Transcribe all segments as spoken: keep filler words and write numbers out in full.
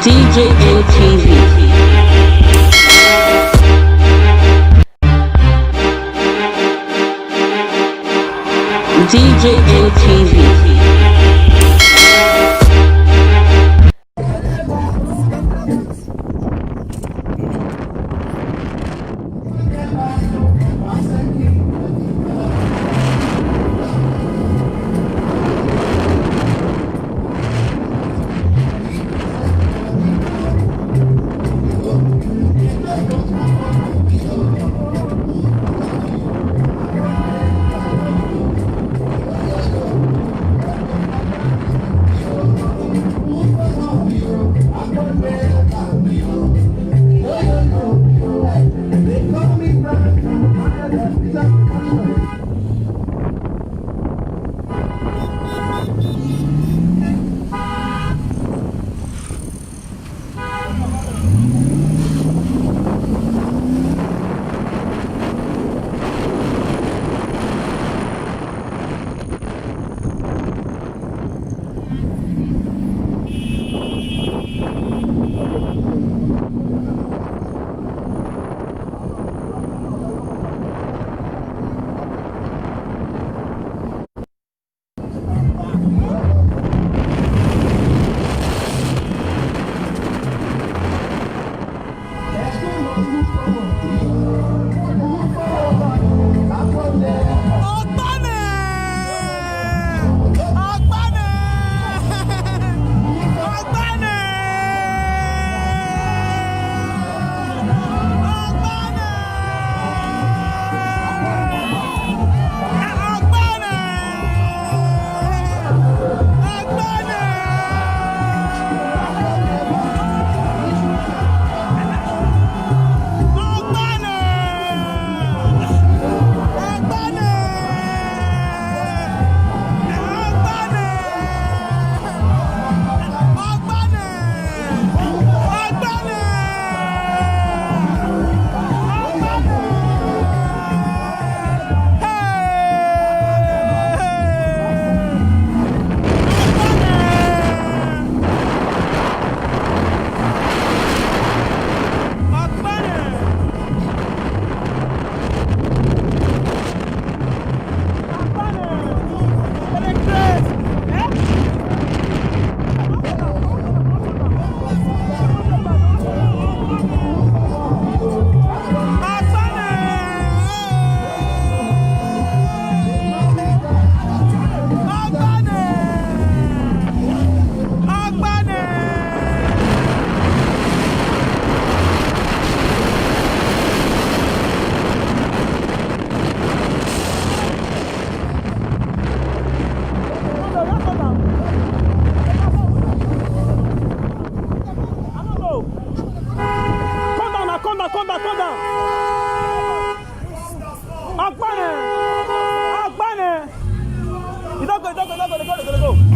D J N T V. D J N T V. Come down now, come down, come down, come down. Agbane! Agbane! You don't go, you don't go, you don't go, you don't go, you don't go.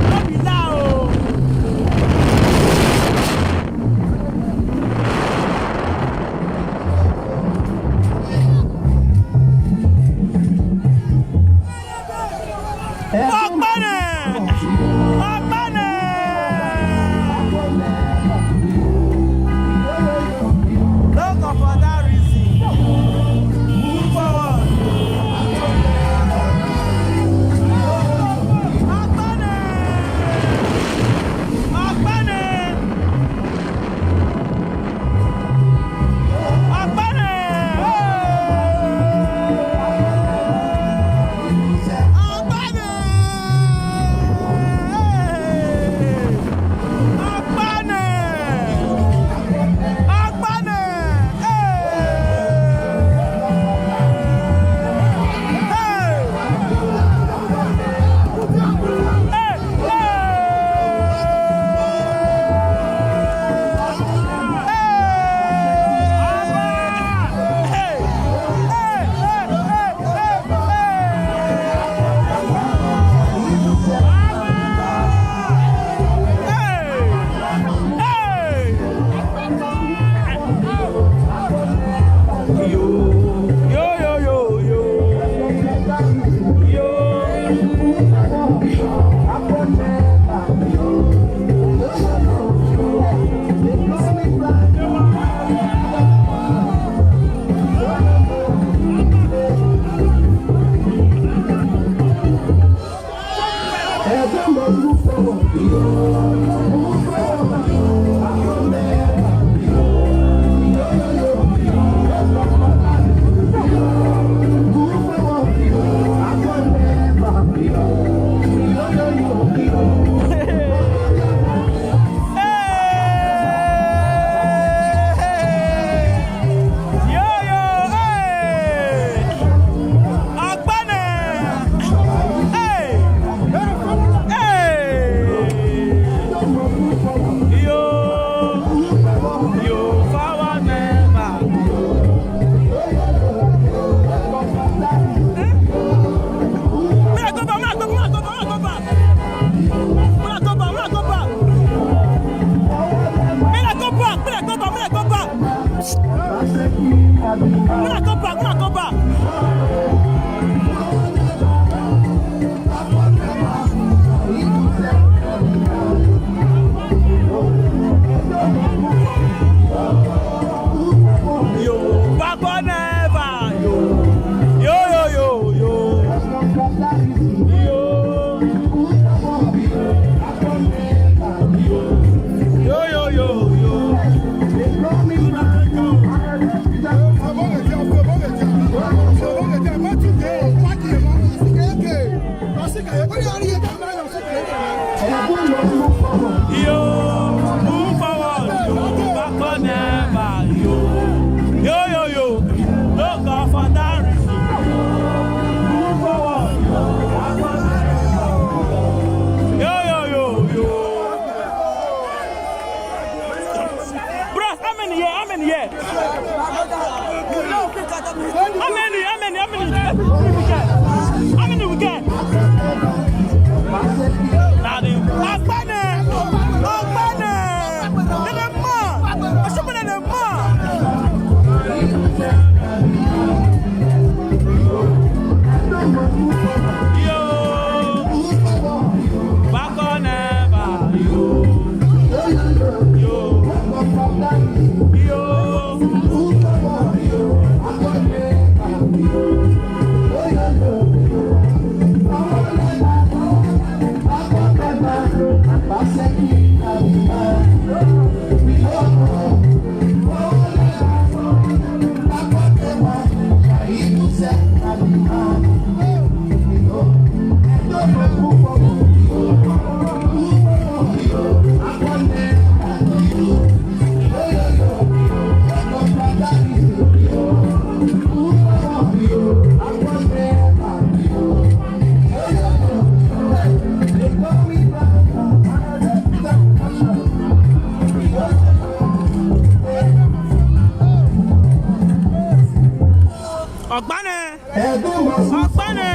No be lie o. Ọgbẹni! Ọgbẹni! Look for that reason. Move forward. Ọgbẹni! Ọgbẹni! Ọgbẹni! Ọgbẹni! Ọgbẹni! Ọgbẹni! Hey! Hey! Yo, move forward, back on never, yo. Yo, yo, yo, no go for that reason. Move forward, back on never. Yo, yo, yo, yo. Bros, how many here? How many here? How many? How many? How many? How many we get? How many we get? Now the Ọgbẹni! Ọgbẹni! Dem dey mad! Oshimole dey mad! Yo! Back on ever, yo. Yo. Yo. Ọgbẹni! Ọgbẹni!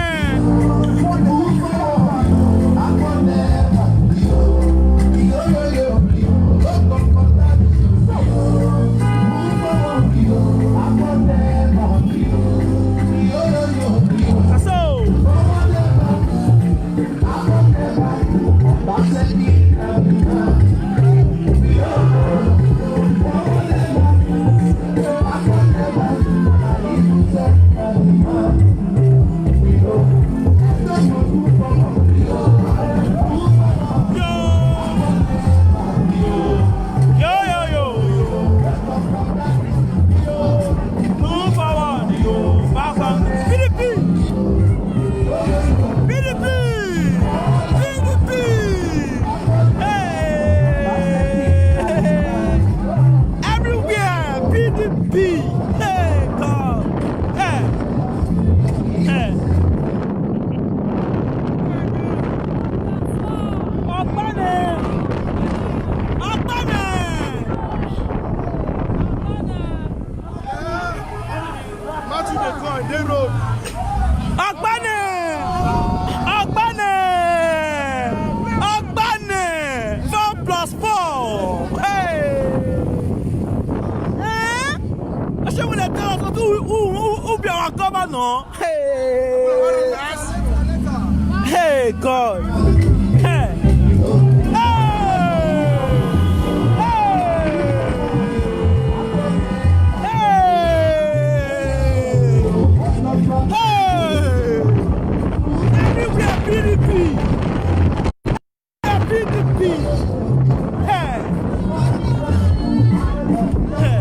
Governor. Hey. Hey, God. Hey. Hey. Hey. Hey. Anywhere P D P. P D P. Hey. Hey.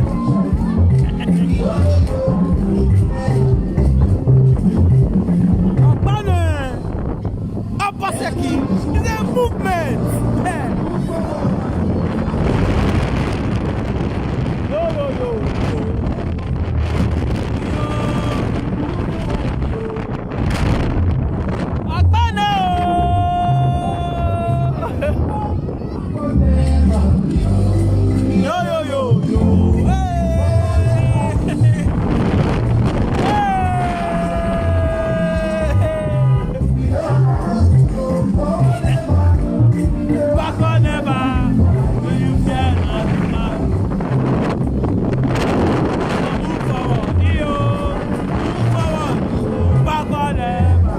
Ogbonne Obaseki is a movement. Hey. Yo, yo, yo, yo. Ogbonne o! Yo, yo, yo, yo. Hey! Hey! Back on ever. Do you fear not man? Move forward. Yo. Move forward. Back on ever.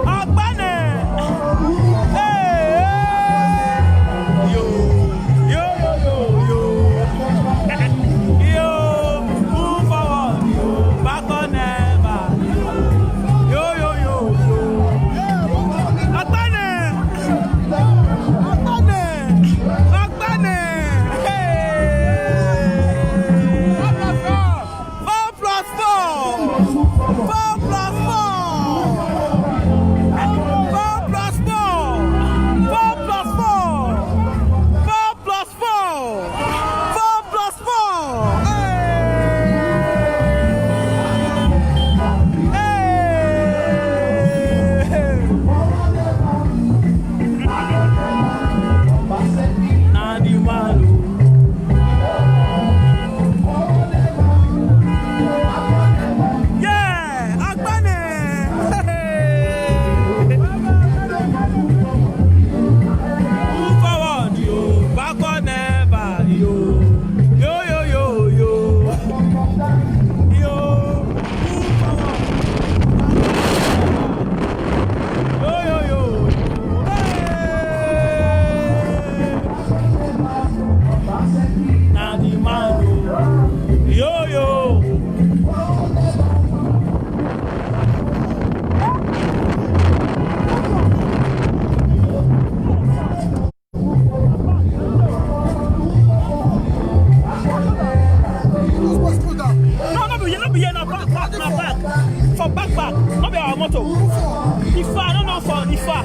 Ogbonne! Hey, hey! Yo, yo, yo, yo, yo. Yo, move forward. Back on ever. Yo, yo, yo, yo. Ogbonne! Ogbonne! Ogbonne! Hey! Four plus four. Four plus four. Four plus four. Four plus four. Four plus four. Four plus four. Hey. Hey. Na the man o. Yeah, Ogbonne. Move forward, yo. Back on ever, yo. Yo, yo, yo, yo. Yo. Move forward. Yo, yo, yo. Hey! Na the man o. Yo, yo. No, no be here, no be here, na back, back, na back. For back, back. No be our motor. Ifa, no, no, for Ifa.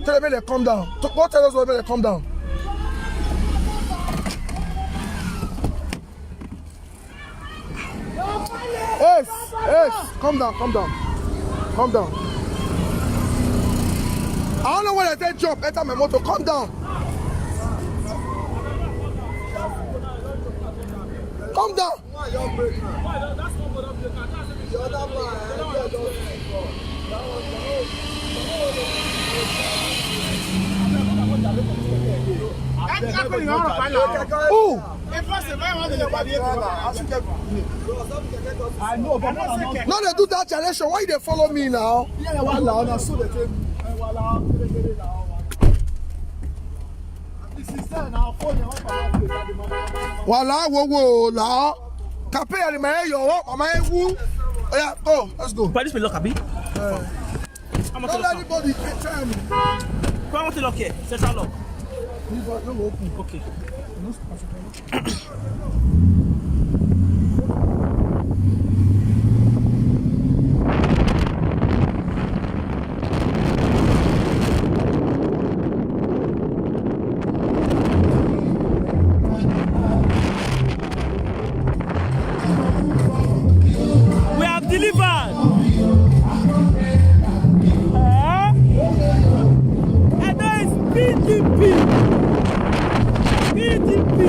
Tell them make they come down. Go tell us make they come down. Ace, Ace, come down, come down, come down. I don't know where they take jump, enter my motor, come down. Come down. Who? No, they do that generation. Why they follow me now? Wala wo wo la. Kape ya ni ma yo, ma e wu. Oh yeah, go. Let's go. Police me lock abi? How much Don't let lock? Anybody try me. How much lock here? Central lock. Leave it, no open. Okay. We have delivered. Eh? Edo is P D P. P D P.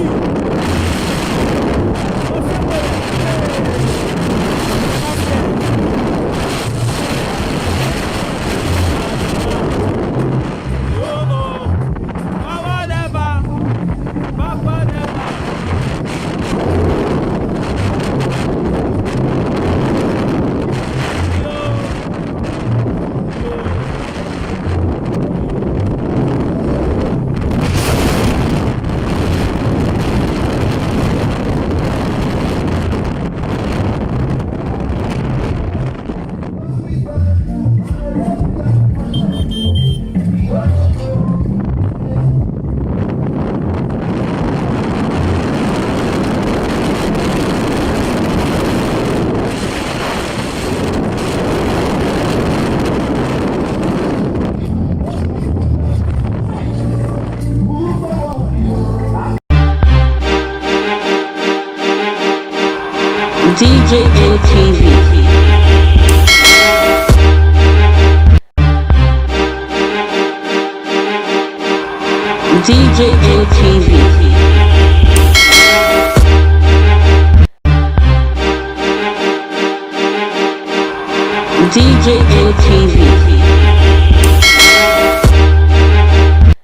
D J N T V. D J N T V. D J N T V.